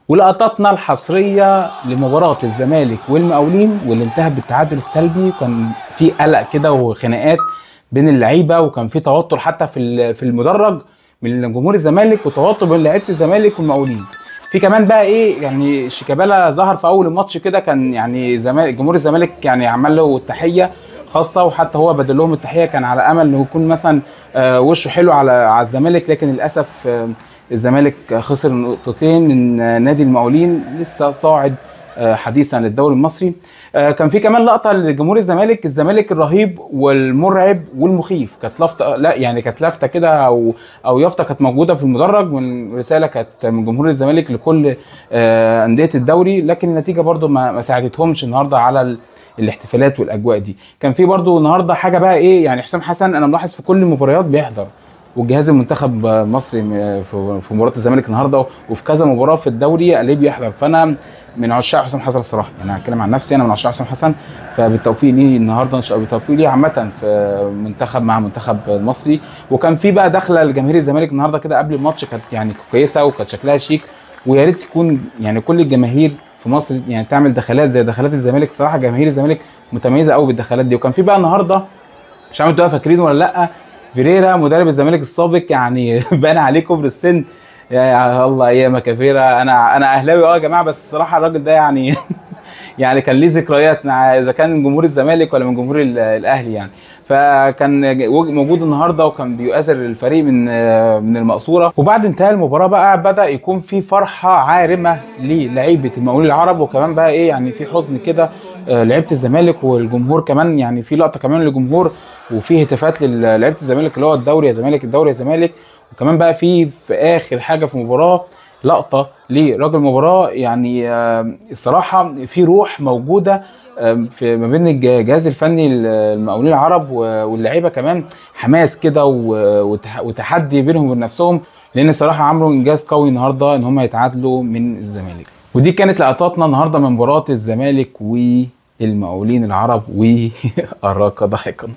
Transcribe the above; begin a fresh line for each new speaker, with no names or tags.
ولقطاتنا الحصريه لمباراة الزمالك والمقاولين واللي انتهت بالتعادل السلبي. وكان في قلق كده وخناقات بين اللعيبة، وكان في توتر حتى في المدرج من جمهور الزمالك، وتوتر بين لعيبة الزمالك والمقاولين. في كمان بقى ايه يعني شيكابالا ظهر في اول الماتش كده، كان يعني جمهور الزمالك يعني عمل له التحية خاصة، وحتى هو بدل لهم التحية، كان على امل انه يكون مثلا وشه حلو على الزمالك، لكن للاسف الزمالك خسر نقطتين من نادي المقاولين لسه صاعد حديثا للدوري المصري. كان في كمان لقطة لجمهور الزمالك، الزمالك الرهيب والمرعب والمخيف، كانت لافته، لا يعني كانت لافته كده او يافطة كانت موجودة في المدرج، من رسالة كانت من جمهور الزمالك لكل اندية الدوري، لكن النتيجة برده ما ساعدتهمش النهارده على الاحتفالات والاجواء دي. كان في برده النهارده حاجة بقى ايه يعني، حسام حسن انا ملاحظ في كل المباريات بيحضر، والجهاز المنتخب المصري في مباراة الزمالك النهارده وفي كذا مباراة في الدوري ليه بيحضر. فانا من عشاق حسام حسن الصراحة، يعني هتكلم عن نفسي، انا من عشاق حسام حسن، فبالتوفيق ليه النهارده ان شاء الله، بالتوفيق ليه عامة في منتخب مع منتخب المصري. وكان في بقى دخله لجماهير الزمالك النهارده كده قبل الماتش، كانت يعني كويسة وكانت شكلها شيك، ويا ريت يكون يعني كل الجماهير في مصر يعني تعمل دخلات زي دخلات الزمالك. صراحة جماهير الزمالك متميزة قوي بالدخلات دي. وكان في بقى النهارده، مش عارف انتوا فاكرين ولا لا، فيريرا مدرب الزمالك السابق يعني بان عليه كبر السن، يا الله ايامك يا فيرا. انا اهلاوي يا جماعة، بس الصراحة الراجل ده يعني يعني كان ليه ذكريات مع اذا كان من جمهور الزمالك ولا من جمهور الاهلي يعني. فكان موجود النهارده وكان بيؤازر الفريق من المقصورة. وبعد انتهاء المباراة بقى بدا يكون في فرحه عارمة للعيبة المقاولين العرب، وكمان بقى ايه يعني في حزن كده لعيبة الزمالك والجمهور كمان، يعني في لقطة كمان للجمهور وفي هتافات للعيبة الزمالك اللي هو الدوري يا زمالك، الدوري يا زمالك. وكمان بقى في اخر حاجة في المباراة لقطة لراجل المباراة، يعني الصراحة في روح موجودة في ما بين الجهاز الفني المقاولين العرب واللعيبة، كمان حماس كده وتحدي بينهم وبين نفسهم، لان الصراحة عملوا انجاز قوي النهارده ان هم يتعادلوا من الزمالك. ودي كانت لقطاتنا النهارده من مباراة الزمالك والمقاولين العرب، واراك ضحكا.